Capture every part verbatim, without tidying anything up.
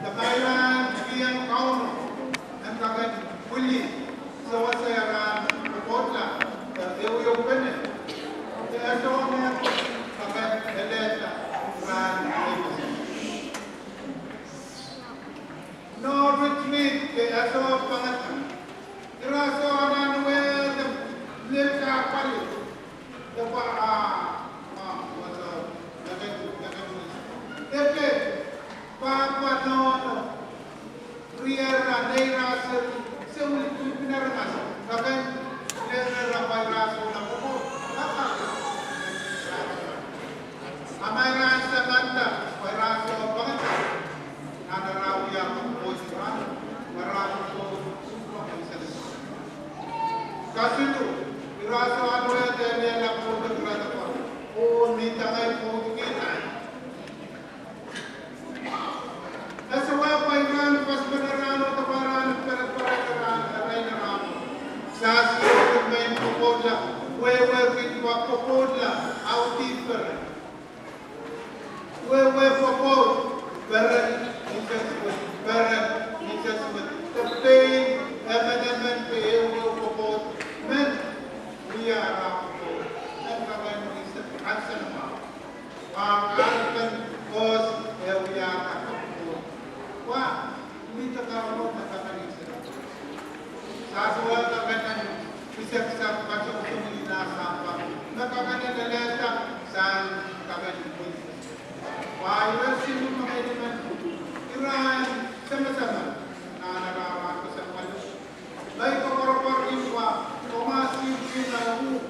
Kamailahn kihong Kauno en kak en wili sewese rahn pwopwoudla, de ehuehu pene, de ese mehkot kak en elehda rahn pwopwoudla. Nohn Ridge Mead ke ese pangehda, ira soh anahne wehwehki lel kahpwal de pwa, ah, ah, wasa, neken, neken, eke, pahpa nohno, riera, neira, se, se wili, wili pin aramas, kak en, riera, riera, pwa ira soh nan pwopwoud, kak, kak. Amwail rahn samanda, pwa ira soh pangehda, nan ara wia pwopwoud, pwa ira pwopwoud, pwopwoud. Kasiluh, ira soh anahne wehwehki lel pwopwoud, pwa ira pwopwoud, oh, ni tangai pwopwoud kihda. Ese wehwehki pwe ira en paspene rahno, de pwe ira en perepere rahno, ira en rahno. Sahsi oh mehn pwopwoudla, wehwehki pwe pwopwoudla, audit peren. Wehwehki pwopwoud, peren, insensuwed, peren, insensuwed. De pein emenemen de ehuehu pwopwoud, men wia ara pwopwoud, men kak en insensuwed. Ahnsou mwahu. Pwe kahrehda koaros e wiahda pwopwoud. Wa, mihte Kauno me kak en insensuwed. Sahsi wehwehki kak en piseksak, patohwan ni nan sampah. Me kak en elehda sang kak en pwopwoud. Pwe ira siluh me emenemen, ira en semesemen, nan ara rahn kesempwal. Ngehi koapworopwor nin pwe Thomas Seward, me uhk,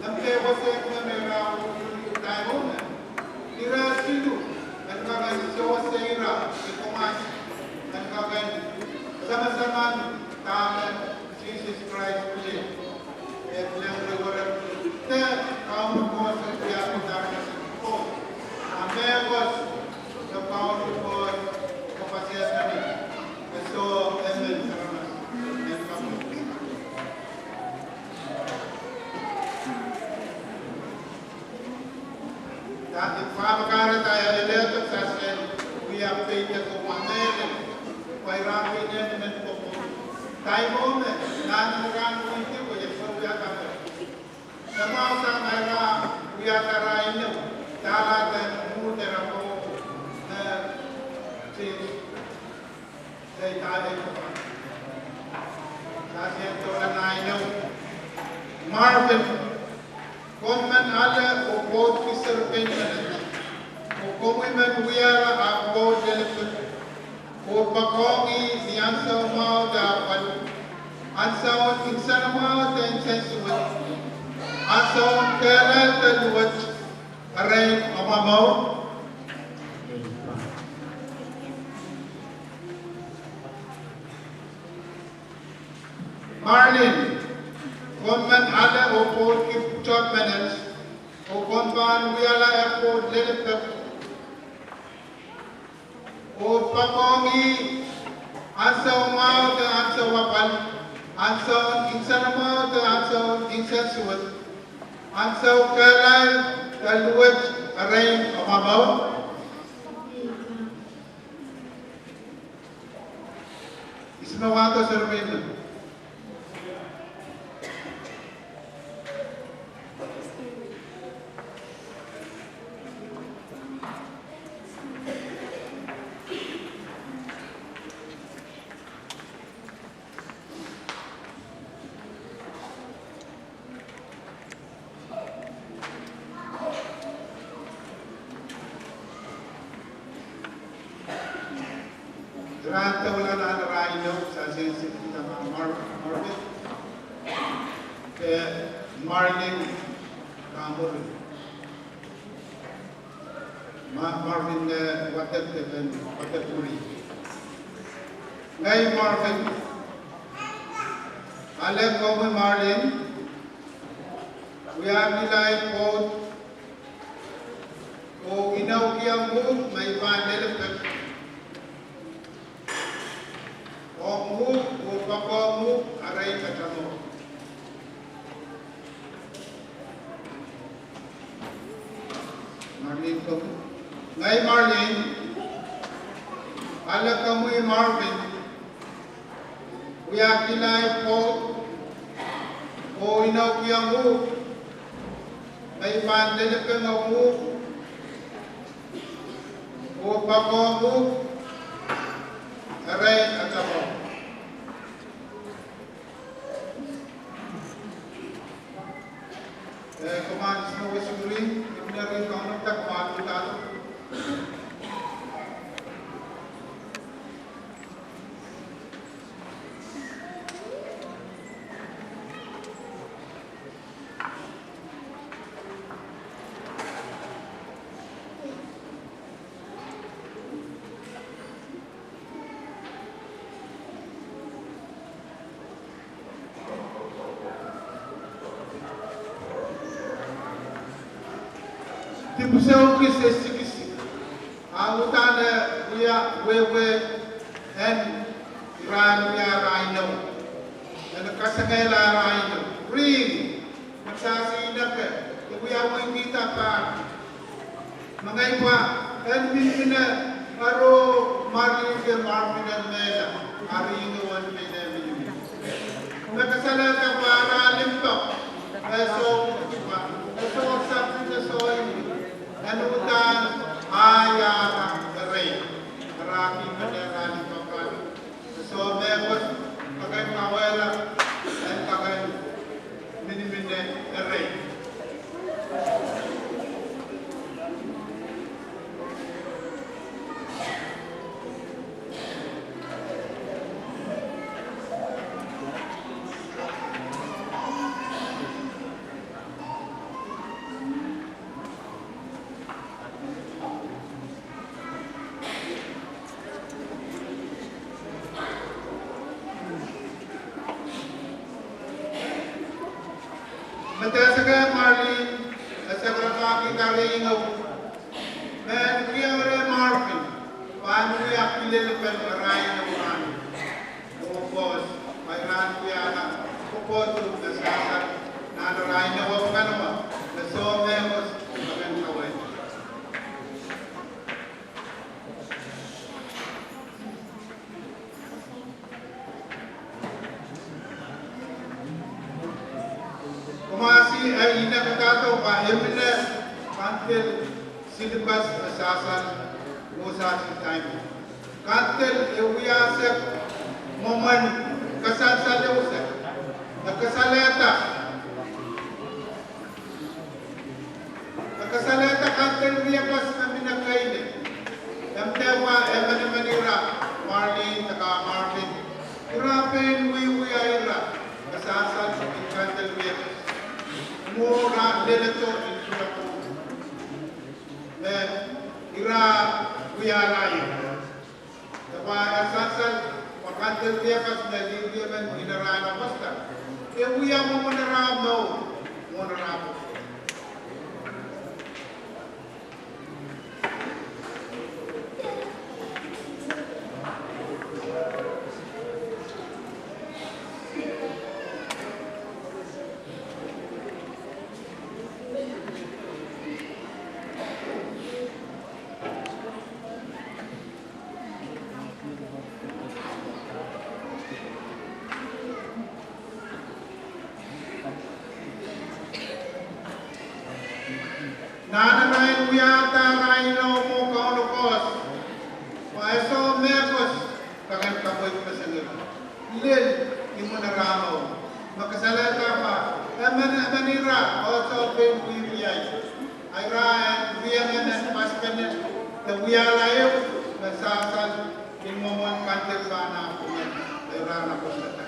en pil wasa me ira uhk, time o me ira siluh en kak en sewese ira, Thomas, en kak en semesemen dahme Sises Krais pil, e pil ire wehwehki, de Kauno koaros e wiahki darkness ko. A mehkot, de Kauno koaros, koaros e pil, e soh emen aramas, en kak en Dahme pahpa kahrehda e lel pek sasien wia peidek oh mwamehlel, pwe ira pil emenemen pwopwoud. Time o me, nan ira wihdi, pwe e sohte wia kak en. E mwahu sang ira wiahda ira inou, dahla de mwo de rako, eh, change. Marvin, komw men ale oh pwoudki serepein menet, oh komwi men wiahla ahmw pwoud lelipek, oh poakohng ih ni ansou mwahu de apwal, ansoun nsenamwahu de nsensuwed, ansoun kehlail de luwet, erein omw mour. Marlin, komw men ale oh pwoudki pwutok menet, oh komw pahn wiahla eh pwoud lelipek, oh poakohng ih ansou mwahu de ansou apwal, ansoun nsenamwahu de ansoun nsensuwed, ansou kehlail de luwet, erein omw mour. Ihs me wahdo serepein men? Rahn doula nan ira inou, sasien sipwida ma Mar-, Marvin. Eh, Marlin, Kamuri. Ma-, Marvin, eh, wadek de pen, wadek Muri. Ngehi Marvin. Ale komwi Marlin. Wiahkihla ei pwoud. Oh inoukihong uhk me I pahn lelipek. Ong uhk, oh poakohng uhk, erein katamour. Marlin, komwi. Ngehi Marlin. Ale komwi Marvin, wiahkihla ei pwoud oh inoukihong uhk me I pahn leliping ong uhk oh poakohng uhk erein atail pwoud. Eh, komw ahnsou me wet suri, I men eri kaunop tak mahn uhdahn. Dipwisou kis e sikisik, a uhdahn e wia wehwe en rahn wia rahno, en kasengehla rahno, ring, me sasi ineke, e wia wihkihda pahn Mengei pwa en minimine, aro Marlin de Marvin en mehla, a ring o en mehla minimine. Me kasalehda pwa ara limpoak, e soh, e soh sapwung, e soh ih, en uhdahn ahi ara erein, ara kihpene ara limpoak. Soh mehkot, kak en kawehla, en kak en minimine erein. Medewe seke Marlin, e sakarapahki ire ingo. Mehn kiong reh Marvin, pahn wia kilel pen rahn o rahn. Oh course, me rahn wiahla, kokohdo me sasal, nan rahn o pwukan o, me soh mehkot, pwukan kaweid. Komw ahsi, eh, inekda dohpa, eh, mine, kandel, silipas, eh, sasal, oh sasi time. Kandel, eh, wia sek, mwomwen, kasalsal, eh, sek. Eh, kasalehda. E kasalehda kandel riekas me mine kaile. E mie pwa emenemen ira, Marlin, de ka Marvin. Ira pein wiewia ira, me sasal en kandel riekas. Mwo ra leledo en sulaku. Me ira wialaie. Dahme e sasal, pwe kandel riekas me lihdi emen ni rahn o kosta. E wia mwomwen ara mour, mwomwen ara mour. Nan arail wiahda arail lohmo Kauno Koht, pwe e soh mehkot, pwukan kaweid me sangir. Lel, imwin ara mour. Me kasalehda pwa, emenemen ira, oh soh pein wiewia. Ira en wia emen paspene, de wialaie, me sasal, ni mwomwen kandel pahn apwungen, ira na kosata.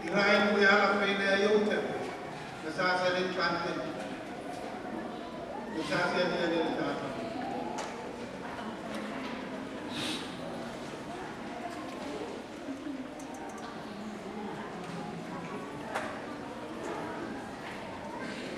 Irail wiahla pein ehu te, me sasal en kandel, me sasal en lelel dahdo.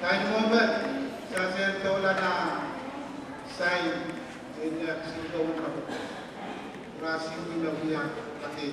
Kain mwo me sasehn doula nan sain en nek singkouno. Rasing me wia ake.